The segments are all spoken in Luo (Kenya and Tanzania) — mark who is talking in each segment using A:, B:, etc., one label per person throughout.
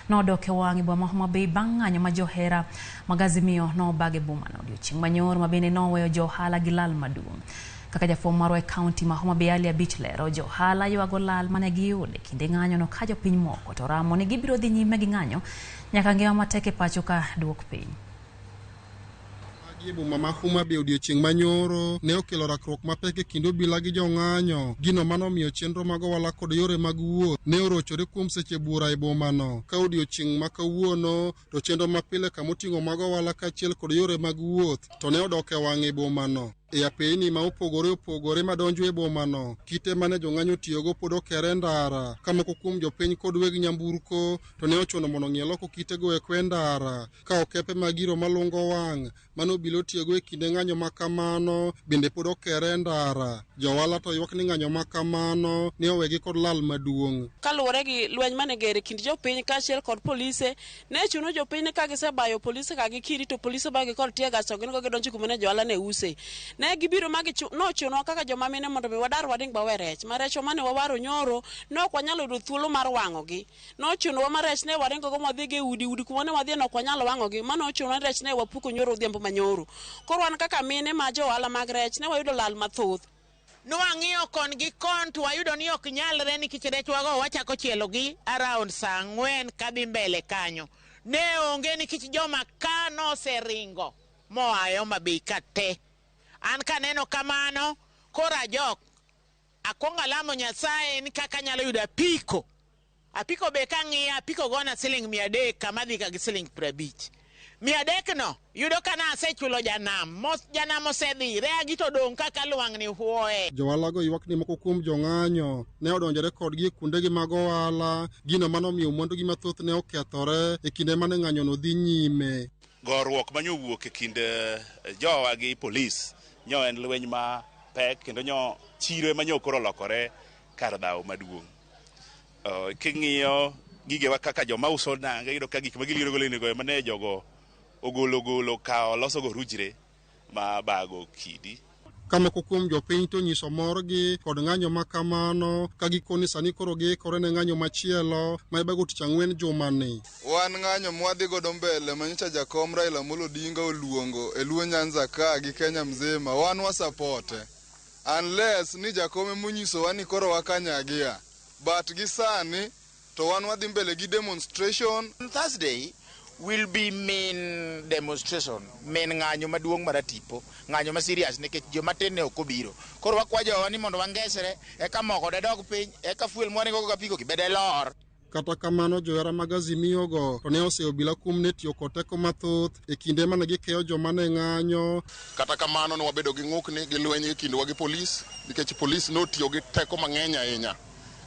A: Nodok e wang' e boma ma Homa Bay bang' ng'anyo ma johera mag Azimio nobag e bomano odiochieng' manyoro ma bende noweyo jo ohala gi lal maduong'. Kaka jafwambo marwa e kaunti ma Homa Bay Ali Abich lero, jo ohala ywago lal mane giyudo e kinde ng'anyono ka jopiny moko to ramo ni gibiro dhi nyime gi ng'anyo nyaka ngima matek e pacho ka duok piny.
B: E boma ma Homa Bay odiochieng' manyoro ne okelo rakruok mapek e kind obila gi jong'anyo. Gino manomiyo chenro mag ohala kod yore mag wuoth ne orochore kuom seche buora e bomano. Ka odiochieng' ma kawuono to chenro mapile kamoting'o mag ohala kaachiel kod yore mag wuoth to ne odok e wang' e bomano. E apeyni ma opogore opogore madonjo e bomano, kite mane jong'anyo otiyogo pod okere ndara, ka moko kuom jopiny kod weg nyamburko to ne ochuno mondo ong'iel oko kitego eko e ndara, ka okepe mag giro malungo wang' mane obila otiyogo e kinde ng'anyo ma kamano bende pod okere e ndara. Jo ohala to ywak ni ng'anyo ma kamano ne owegi kod lal maduong'.
C: Kaluwore gi lweny mane ger e kind jopiny kaachiel kod polise, ne chuno jopiny ni ka gisebayo polise ka gikiri to polise bayogi kod tear gas to gin go gidonjo kuma ne johala ne use. Ne gibiro ma nochunowa kaka joma mine mondo mi wadar wading bawe rech. Ma rechwa mane wawaro nyoro ne ok wanyalo yudo thuolo mar wang'ogi. Nochunowa ma rech ne waringo go mwadhi go e udi, udi kuma ne wadhiye ne ok wanyal wang'ogi. Mano ochunowa ni rech ne wapuko nyoro odhiambo manyoro. Koro wan kaka mine ma jo ohala mag rech ne wayudo lal mathoth.
D: Nwang'iyo kon gi kon to wayudo ni ok nyalre nikech rechwago wachako chielogi around saa 4 kadhi mbele kanyo. Ne onge nikech joma ka noseringo moa e Homa Bay ka te. An kaneno kamano, koro ajok. Akwongo alamo Nyasaye ni kaka anyalo yudo apiko. Apiko be kang'iyo, apiko gona siling 300 kama adhi ka gi siling 50. 300 no, yudo ka nasechulo janam. Mos janam osedhi, reagi to odong' kaka lwang'ni huoe.
B: Johala go ywak ni moko kuom jong'anyo ne odonjore kodgi e kuondegi mag ohala, gino manomiyo mwandugi mathoth ne okethore e kinde mane ng'anyono dhi nyime.
E: Goruok manyo wuok e kind jowa gi polis nyo en lweny ma pek kendo nyo chiro ema nyo koro olokore kar dhawo maduong'. King'iyo gigewa kaka joma uso nanga, iyudo ka gik ma giliero go lewni go ema ne jogo ogolo golo kawo loso go rujre ma bago kidi.
B: Ka moko kuom jopiny to nyiso morgi kod ng'anyo ma kamano ka gikoni sani koro giikore ne ng'anyo machielo ma ibago tich ang'wen jumani.
F: Wan ng'anyo mwadhi godo mbele manyocha jakom Raila Amolo Odinga oluongo e Luo Nyanza ka gi Kenya mzima, wan wasapote. Unless ni jakom emonyisowa ni koro wakanyagia. But gi sani to wan wadhi mbele gi demonstration.
G: Thursday will be main demonstration, main ng'anyo maduong' maratipo, ng'anyo ma serious nikech joma tin ne ok obiro. Koro wakwa jowa ni mondo wangesre, eka moko de dog piny, eka fuel mwaringo go gapiko gi bede lor.
B: Kata kamano johera mag Azimio go to ne oseyo obila kuom ne tiyo kod teko mathoth e kinde mane gikeyo joma ne ng'anyo.
H: Kata kamano ne wabedo gi ng'ukni gi lweny e kindwa gi polis nikech polis notiyo gi teko mang'eny ahinya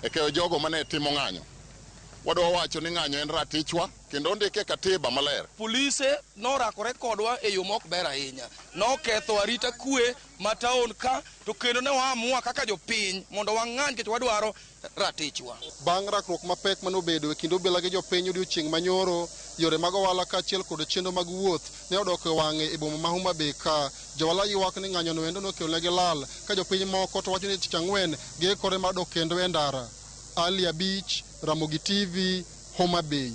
H: e keyo jogo mane timo ng'anyo. Wadwa wacho ni ng'anyo en ratichwa kendo ondike e katiba maler.
I: Polise norakore kodwa e yo mok ber ahinya. Noketho arita kwe ma taon ka to kendo ne waamua kaka jopiny mondo wang'any nikech wadwaro ratichwa.
B: Bang' rakruok mapek manobedo e kind obila gi jopiny odiochieng' manyoro, yore mag ohala kaachiel kod chenro mag wuoth ne odok e wang'e e boma ma Homa Bay ka johala ywak ni ng'anyo no endo nokelonegi lal ka jopiny moko to wacho ni tich ang'wen giikore mar dok kendo e ndara. Ali Abich, Ramogi TV, Homa Bay.